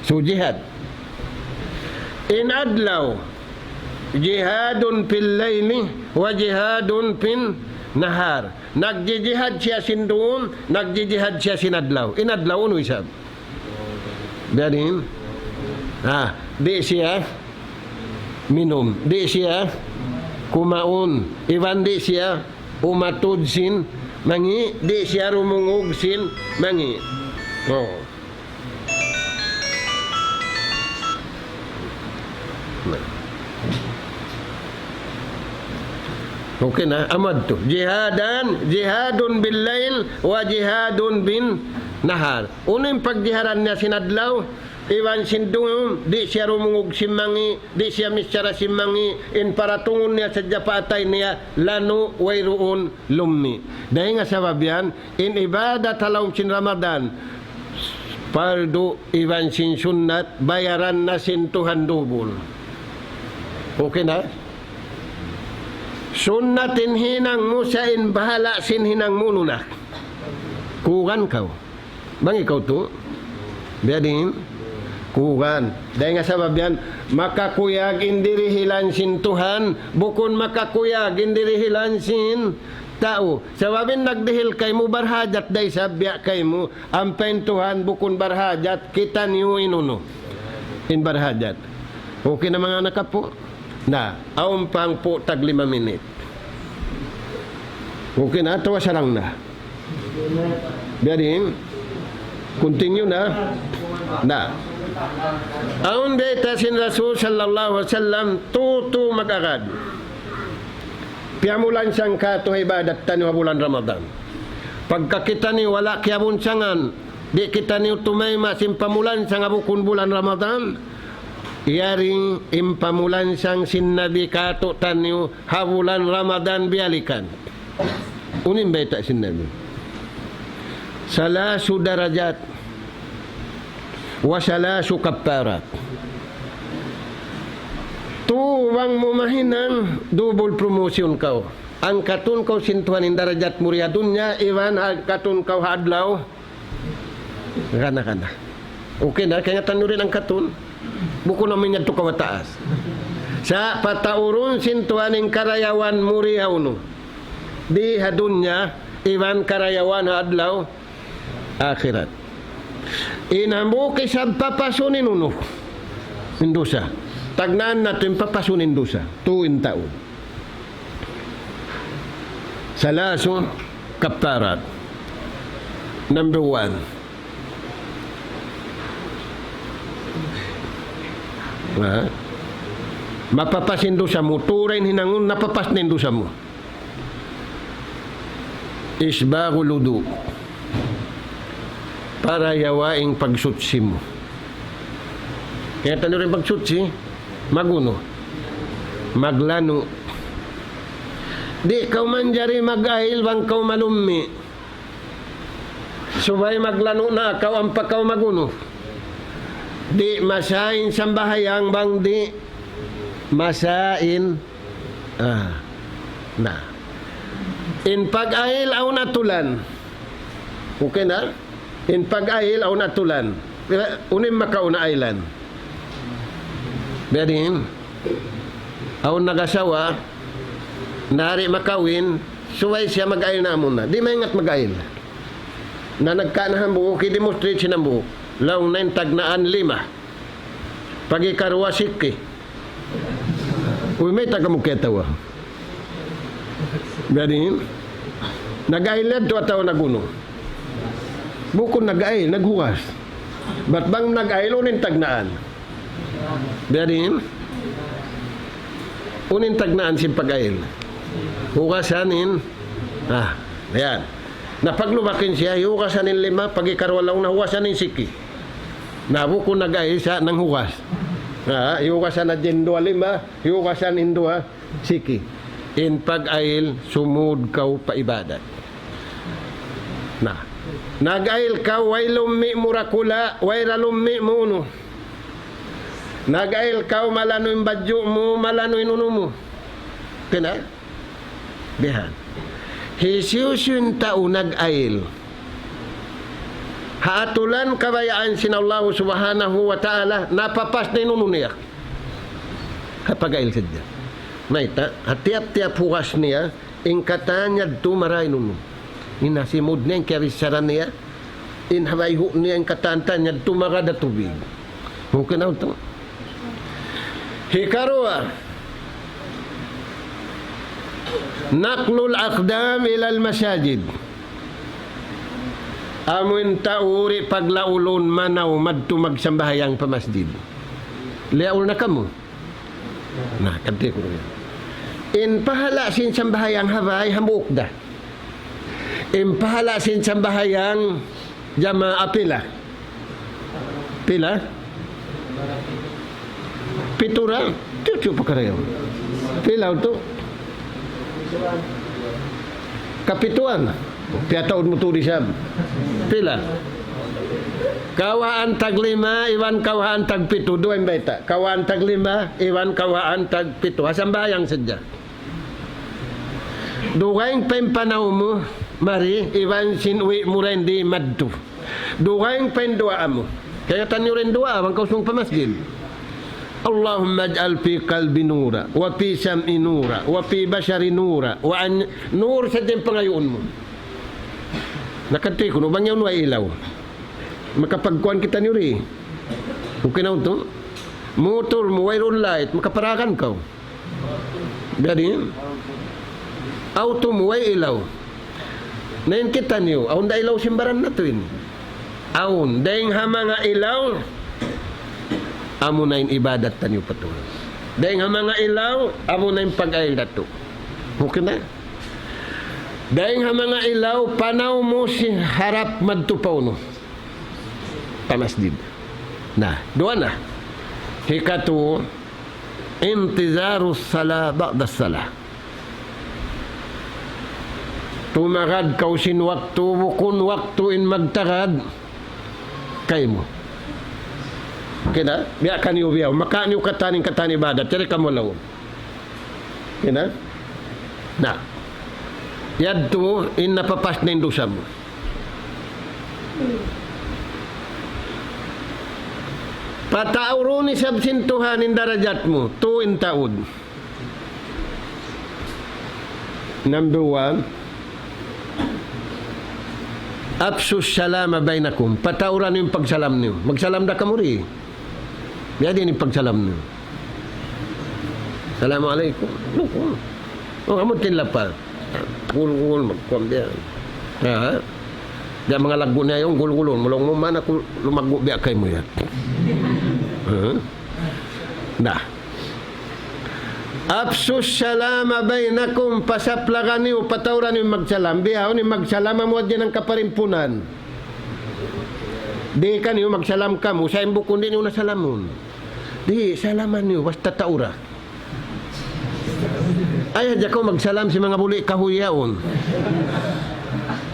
So, jihad. In adlaw, جهاد في الليل وجهاد في النهار. Nagjijihad siya sin dum, nagjijihad siya sin adlaw. In adlaw, unu isab? Dayn? Ah, di' siya minum, di' siya kumaun, iban di' siya umatud sin mangi', di' siya rumungug sin mangi'. Oh. Okay na, amu yadtu. جهادان، جهاد بالليل وجهاد بالنهار. Unu in pagjiharan niya sin adlaw, iban sin dum, di' siya rumungug sin mangi', di' siya michara sin mangi', in paratungun niya sadja pa atay niya, lanu' wayruun lummi'. Dayn ha sabab yan, in ibadat ha lawm sin Ramadan, pardu iban sin sunnat, bayaran na sin Tuhan dubul. Okay na? Sunnat in hinang mu, sa' in bahala' sin hinang mu nuna. Kugan kaw. Bang ikaw tu? Biya' diin? Kugan. Dayn ha sabab yan, makakuyag in dirihilan sin Tuhan, bukun makakuyag in dirihilan sin tau. Sabab in nagdihil kaymu barhajat da isab biya' kaymu, ampa in Tuhan bukun barhajat, kitaniyu in unu. In barhajat. Okay na manga anak apu'? Na, awn pa hangpu' tag lima minit. Okay na, atawa sarang na? Biya' diin? Continue na? Na. Awn bayta' sin Rasul sallallahu alayhi wasallam, tutu mag-agad. Piyamulansang katu' ha ibadat taniyu ha bulan Ramadan. Pagka kitaniyu wala' kiyabunsangan, di' kitaniyu tumayma' sin pamulansang ha bukun bulan Ramadan, yari in pamulansang sin Nabi katu' taniyu ha bulan Ramadan biyalikan. Unu in bayta' sin Nabi? Salasu darajat wa salasu kapparat. Tu bang mu mahinang double promotion kaw. Angkatun kaw sin Tuhan in darajat mu di ha dunya, iban angkatun kaw ha adlaw. Kana, kana. Okay na, kaingatan niyu in angkatun. Bukun amu in yadtu kaw ha taas. Sa' pataurun sin Tuhan in karayawan mu di ha unu. Di ha dunya, iban karayawan ha adlaw akhirat. In hambuuk isab papasun in unu. In dusa. Tagnaan natu' in papasun in dusa. Tu in tau. Salasu kapparat. Number one. Ha? Mapapas in dusa mu. Tuud in hinangun, napapas na in dusa mu. Isbaghul wudu. Parayawa in pagsuchi mu. Kaingatan niyu in pagsuchi, magunu. Maglanu'. Di' kaw manjari mag-ayil bang kaw malummi'. Subay maglanu' na kaw ampa kaw magunu. Di' masa in sambahayang bang di' masa in, ah, na. In pag-ayil awn atulan. Okay na? In pag-ayil awn atulan. Unu in makauna aylan? Biya' diin? Awn nag-asawa, na di' makawin, subay siya mag-ayil na amuna. Di' maingat mag-ayil. Na nagka na hambuuk, i-demonstrate sin hambuuk. Laung niya in tagnaan lima. Pag-ikaruwa siki. Uy, mayta' kamu kiyatawa? Biya' diin? Nag-ayil yadtu atawa nagunu? Bukun nag-ayil, naghugas. Bat bang nag-ayil, unu in tagnaan? Biya' diin? Unu in tagnaan sin pag-ayil? Hugasan in, ah, yan. Na paglubakin siya, hihugasan in lima, pag-ikaruwa laung na hugasan in siki. Na bukun nag-ayil sa' nanghugas. Ah, hihugasan na in duwa lima, hihugasan in duwa siki. In pag-ayil, sumud kaw pa ibadat. Na. Nag-ayil kaw, way lummi' mu dakula', way da lummi' mu unu. Nag-ayil kaw, malanu' in badju' mu, malanu' in unu mu. Kena? Bihan. Hisiyu-siyu in tau nag-ayil. Ha atulan kabayaan sin Allah Subhanahu wa Ta'ala, napapas na in unu niya. Ha pag-ayil sadja. Mayta', ha tiyap-tiyap hugas niya, in katan yadtu marayaw in unu. In simud niya, in kiyabissaran niya, in ha bayhu' niya, in katan-katan yadtu magad ha tubig. Okay na yadtu. Hikaruwa, naqlul aqdam ilal masajid. Amu in tau di' paglaulun manaw madtu magsambahayang pa masjid. Liyaul na kamu. Na, kati ku yan. In pahala' sin sambahayang ha bay, hambuuk da. In pahala' sin sambahayang jamaa pila? Pila? Pitu ra? Tiyu'-tiyu' pa karayaw. Pila yadtu? Kapituan. Piyataud mu tuud isab. Pila? Kawhaan tag lima, iban kawhaan tag pitu, duwa in bayta'. Kawhaan tag lima, iban kawhaan tag pitu. Ha sambahayang sadja. Dugaing pa in panaw mu, mari, iban sin uwi' mu dayn di madtu. Dugaing pa in duwaa mu. Kaingatan niyu in duwaa, bang kaw sumūng pa masjid. اللهم اجعل في قلبي نورا، وفي سمعي نورا، وفي بصري نورا، وأن، nur sadja in pangayuun mu. Na kati kunu', bang yaun way ilaw. Makapagkuan kitaniyu di. Okay na yadtu. Motor mu, wayruun light, makaparagan kaw. Biya' diin? Auto mu, way ilaw. Na in kitaniyu, awn da ilaw sin baran natu' ini. Awn, dayng ha manga ilaw, amuna in ibadat taniyu pa Tuhan. Dayng ha manga ilaw, amuna in pag-ayil natu'. Okay na? Dayng ha manga ilaw, panaw mu sin harap madtu pa unu? Pa masjid. Na, duwa na. Hikatu, انتظار الصلاة بعد الصلاة. Tumagad kaw sin waktu, bukun waktu in magtagad kaymu. Kina, biya' kaniyu biya', makawa' niyu katan in katan ibadat, yari kamu laung. Kina? Na. Yadtu, in napapas na in dusa mu. Pataurun isab sin Tuhan in darajat mu, tu in taud. Number one, أفشوا السلام بينكم. Pataura niyu in pagsalam niyu. Magsalam da kamu di. Biya' diin in pagsalam niyu. Assalamu alaykum. Nuku. Oh, amu tin lapal. Gul-gul, magkuan biya'. Ha? Di' manga laggu' niya yan, gul-gulun. Mu laung mu, "Mana aku lumaggu' biya' kaymu yan?" Ha? Na. أفشوا السلام بينكم, pasaplagan niyu, pataura niyu magsalam. Bihaun in magsalam amu hadja in kaparimpunan. Di' kaniyu magsalam kamu, sa' in bukun di' niyu na salamun. Di', salaman niyu, basta taura. Ayaw hadja kaw magsalam sin manga buli' kahuy yaun.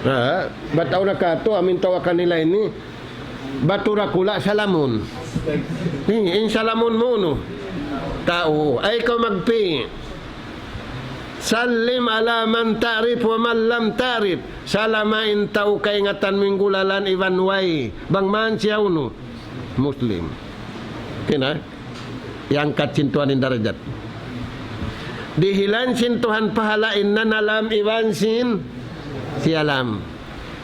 Ha? Bat awn na katu', amu in tau kanila ini, batu dakula' salamun. Hi, in salamun mu unu? Tau. Ay kaw magpi. سلم على من تعرف ومن لم تعرف. Salama in tau kaingatan mu in gulalan iban way. Bang man siya unu? Muslim. Kina? Iyangkat sin Tuhan in darajat. Dihilan sin Tuhan pahala' in nanalam iban sin siyalam.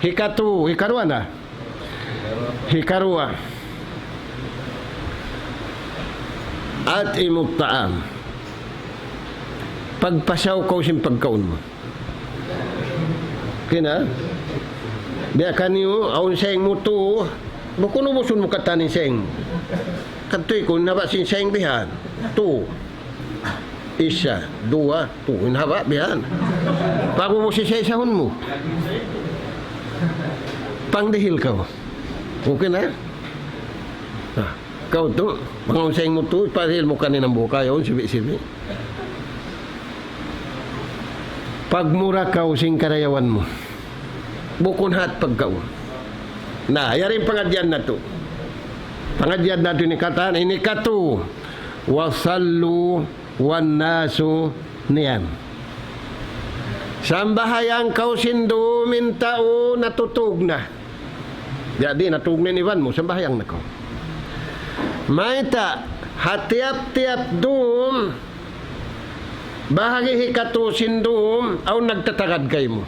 Hikatu, hikaruwa na. Hikaruwa. أطعموا الطعام. Pagpasaw kaw sin pagkaun mu. Kina? Biya' kaniyu, awn saying mu tu, bukun ubusun mu katan in saying mu. Katu' ikun na ba sin saying bihan? Tu. Isa, duwa, tu, in haba' bihan. Pag-ubus isa-isahun mu. Pangdihil kaw. Okay na? Ah, kaw tu, bang awn saying mu tu, padihil mu kaina hambuuk, ayaw sibi'-sibi'. Pagmura kaw sin karayawan mu. Bukun hat pagkaun. Na, yari in pangadjian natu'. Pangadjian natu' ini katan, ini katu. وصلوا والناس نيام. Sambahayang kaw sin dum in tau natutug na. Jadi, natug na in iban mu, sambahayang na kaw. Mayta', ha tiyap-tiyap dum, bahagi hikatu sin dum, awn nagtatagad kaymu.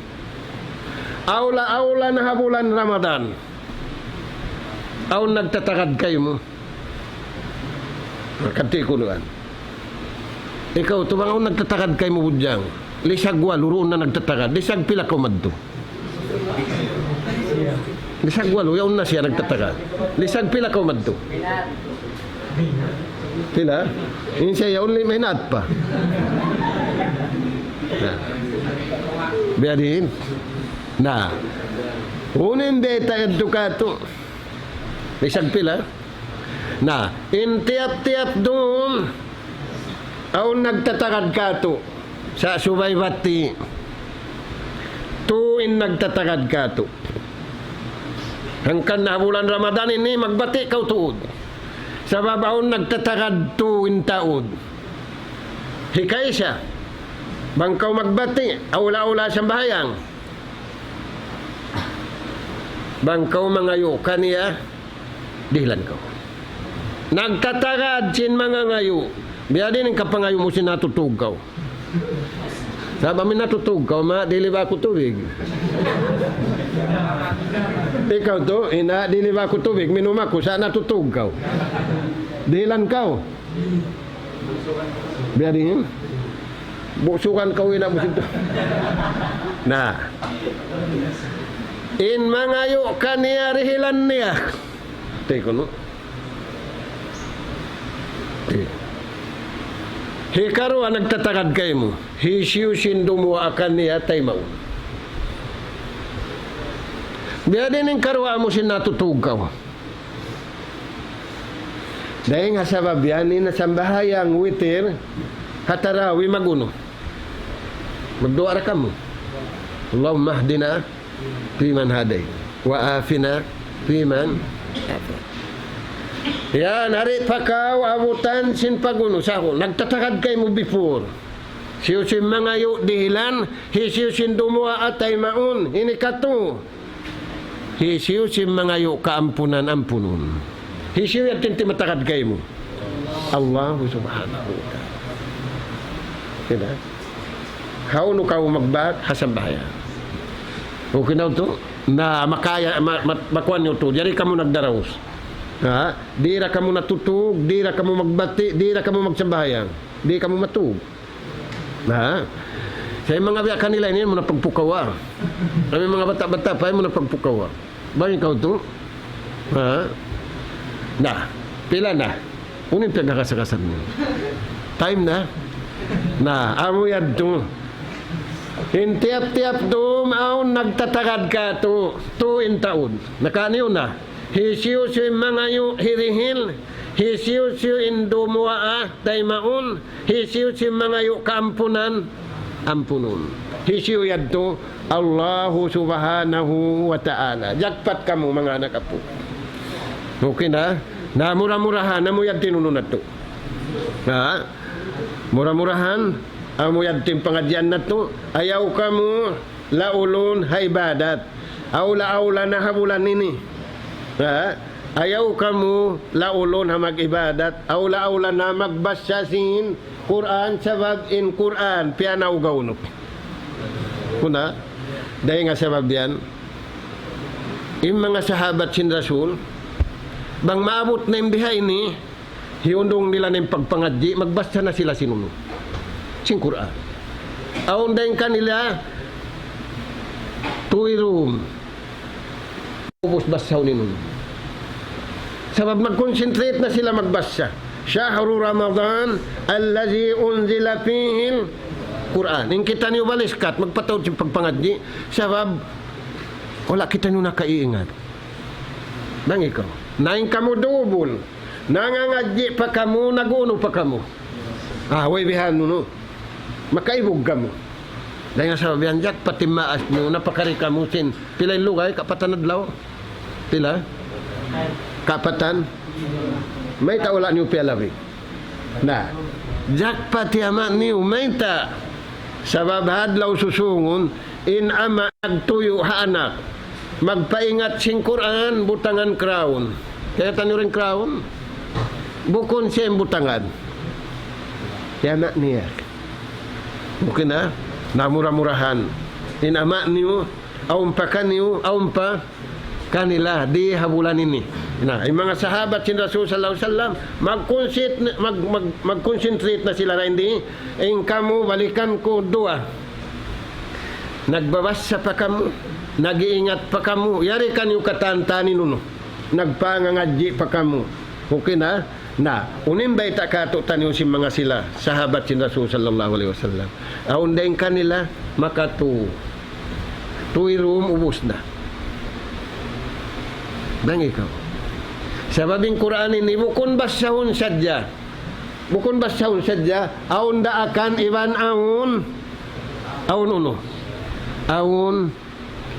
Awla-awla na ha bulan Ramadan. Awn nagtatagad kaymu. Kati kunu' yan. Ikaw, tu bang awn nagtatagad kaymu budjang. Lisag walu, duun na nagtatagad. Lisag pila kaw madtu? Lisag walu, yaun na siya nagtatagad. Lisag pila kaw madtu? Pila? In siya yaun lima hinaat pa. Na. Biya' diin? Na. Unu in biyayta' yadtu katu'? Lisag pila? Na, in tiyap-tiyap dum, awn nagtatagad katu'. Sa' subay bati'. Tu in nagtatagad katu'. Hangkan na bulan Ramadan ini magbati' kaw tuud. Sabab awn nagtatagad tu in taud. Hikaisa, bang kaw magbati', awla-awla sambahayang. Bang kaw mangayu' kaniya, dihilan kaw. Nagtatagad sin mangangayu'. Biya' diin in kapangayu' mu sin natutug kaw? Sabab amu in natutug kaw, "Ma, dili ba aku tubig?" Ikaw tu, "Ina', dili ba aku tubig? Minum aku," sa' natutug kaw. Dihilan kaw. Biya' diin? Busukan kaw ina' mu sin tu. Na. In mangayu' kaniya dihilan niya. Tay kunu'. Tay. Hikaruwa nagtatagad kaymu. Hisiyu sin dumuwaa kaniya taymaun. Biya' diin in karuwa mu sin natutug kaw? Dayn ha sabab yan in sambahayang witir, ha tarawi mag-unu? Magduwa ra kamu. اللهم اهدنا فيمن هديت وعافنا فيمن عافيت. Yan, di' pa kaw abutan sin pag-unu, sa' aku, nagtatagad kaymu before. Hisiyu-siyu in mangayu' dihilan, hisiyu-siyu in dumuwaa taymaun, ini katu'. Hisiyu-siyu in mangayu' kaampunan, ampunun. Hisiyu yan in timatagad kaymu? Allah subhanahu wa ta'ala. Kita? Hawnu kaw magbat, ha sambahayang. Okay na tuud? Na, makaya, ma-, ma-, makuan niyu tuud. Di' kamu nagdaraus. Ha? Di' da kamu natutug, di' da kamu magbati', di' da kamu magsambahayang. Di' kamu matug. Ha? Sa' in manga biya' kanila ini, ayaw mu na pagpukawa. Kami manga bata'-bata' pa, ayaw mu na pagpukawa. Bang ikaw tuud. Ha? Na, pila na? Unu in piyagkakasakasan niyu? Time na? Na, amu yadtu. In tiyap-tiyap dum awn nagtatagad katu', tu in taud. Nakaniyu na. Hisiyu-siyu in mangayu' hirihil, hisiyu-siyu in dumuwaa taymaun, hisiyu-siyu in mangayu' kaampunan, ampunun. Hisiyu yadtu? Allahu subhanahu wa ta'ala. Jackpot kamu, manga anak apu'. Okay na? Na, mura-murahan, amu yadtu in unu natu'. Ha? Mura-murahan, amu yadtu in pangadjian natu'. Ayaw kamu laulun ha ibadat. Awla-awla na ha bulan ini. Ha? Ayaw kamu laulun ha mag-ibadat. Awla-awla na magbasa sin Qur'an, sabab in Qur'an, piyanaw gaunuk. Kuna, dayn ha sabab yan, in manga sahabat sin Rasul, bang maabut na in biha ini, hiyundung nila na in pagpangadji', magbasa na sila sin unu, sin Qur'an. Awn dayn kanila, tūy dum. Ubus basahun in unu. Sabab mag-concentrate na sila magbasa. شهر رمضان الذي أنزل فيه القرآن. In kitaniyu baliskat, magpataud sin pagpangadji'. Sabab, wala' kitaniyu nakaiingat. Bang ikaw. Na in kamu dubul. Nangangadji' pa kamu, nag-unu pa kamu. Ah, way bihan unu. Makaibug kamu. Dayn ha sabab yan, jackpot in maas niyu, napakari kamu sin, pila in lugay, kapatan adlaw? Pila? Kapatan? Mayta' wala' niyu piyalabi? Na, jackpot in ama' niyu, mayta'? Sabab ha adlaw susungun, in ama' nagtuyu' ha anak. Magpaingat sin Qur'an, butangan crown. Kaingatan niyu in crown? Bukun siya in butangan. Yan na niya. Bukun na, na mura-murahan. In ama' niyu, awn pa kaniyu, awn pa kanila, di ha bulan ini. Na, in manga sahabat sin Rasul sallallahu alayhi wasallam, mag-concent-, mag-, mag-, mag-concentrate na sila dayn di, in kamu balikan ku duwa. Nagbabasa pa kamu, nag-iingat pa kamu, yari kaniyu katan-katan in unu, nagpangangadji' pa kamu. Okay na? Na, unu in bayta' katu'taniyu sin manga sila, sahabat sin Rasul sallallahu alayhi wasallam. Awn dayn kanila, makatu. Tūy dum ubus na. Bang ikaw. Sabab in Qur'an ini bukun basahun sadja. Bukun basahun sadja, awn daakan iban awn, awn unu, awn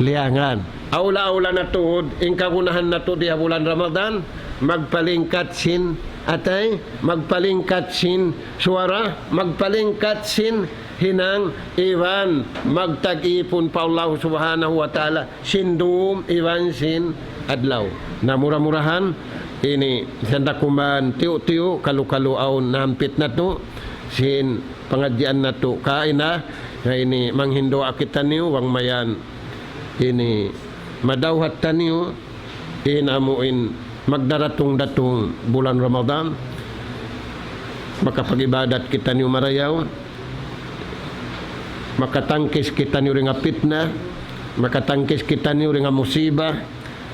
liyangan. Awla-awla na tuud, in kagunahan natu' di ha bulan Ramadan, magpalingkat sin atay, magpalingkat sin suwara, magpalingkat sin hinang, iban magtag-ipun pa Allah Subhanahu wa Ta'ala sin dum iban sin adlaw. Na mura-murahan, ini, sanda kuman tiyu'-tiyu', kalu-kalu awn nahampit natu', sin pangadjian natu'. Kaina, na ini, manghindu' kitaniyu, bang mayan, ini, madawhat taniyu, in amu in magdaratung-datung bulan Ramadan, makapag-ibadat kitaniyu marayaw, makatangkis kitaniyu dayn ha pitna, makatangkis kitaniyu dayn ha musiba,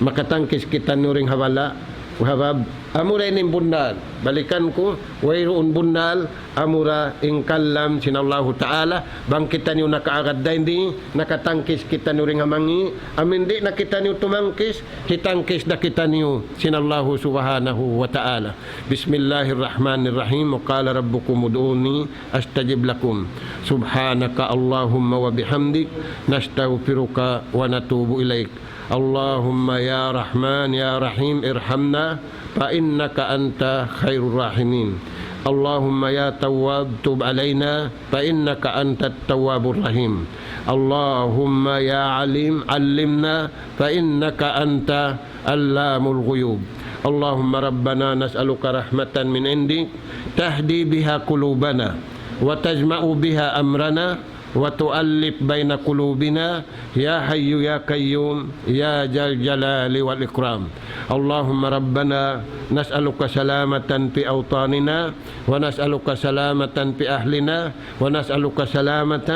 makatangkis kitaniyu dayn ha bala', Wahab, amura ini in bunnal. Balikan ku, wayruun bunnal, amura in kalam sin Allahu Ta'ala, bang kitaniyu nakaagad dayn di, nakatangkis kitaniyu dayn ha mangi', amu in di' na kitaniyu tumangkis, hitangkis da kitaniyu sin Allahu Subhanahu wa Ta'ala. بسم الله الرحمن الرحيم. وقال ربكم ادعوني أستجب لكم. سبحانك اللهم وبحمدك، نستغفرك ونتوب إليك. اللهم يا رحمن يا رحيم ارحمنا فإنك أنت خير الراحمين. اللهم يا تواب تب علينا فإنك أنت التواب الرحيم. اللهم يا عليم علمنا فإنك أنت علام الغيوب. اللهم ربنا نسألك رحمة من عندك تهدي بها قلوبنا وتجمع بها أمرنا وتؤلف بين قلوبنا يا حي يا قيوم يا ذا الجلال والإكرام. اللهم ربنا نسألك سلامة في أوطاننا ونسألك سلامة في أهلنا ونسألك سلامة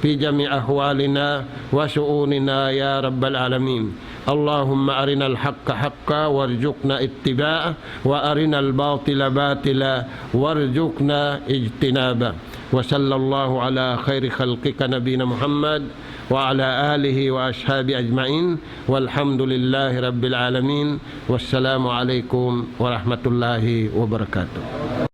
في جميع أحوالنا وشؤوننا يا رب العالمين. اللهم أرنا الحق حقا وارزقنا اتباعه وأرنا الباطل باطلا وارزقنا اجتنابه. وصلى الله على خير خلقك نبينا محمد وعلى آله وأصحابه أجمعين والحمد لله رب العالمين. والسلام عليكم ورحمة الله وبركاته.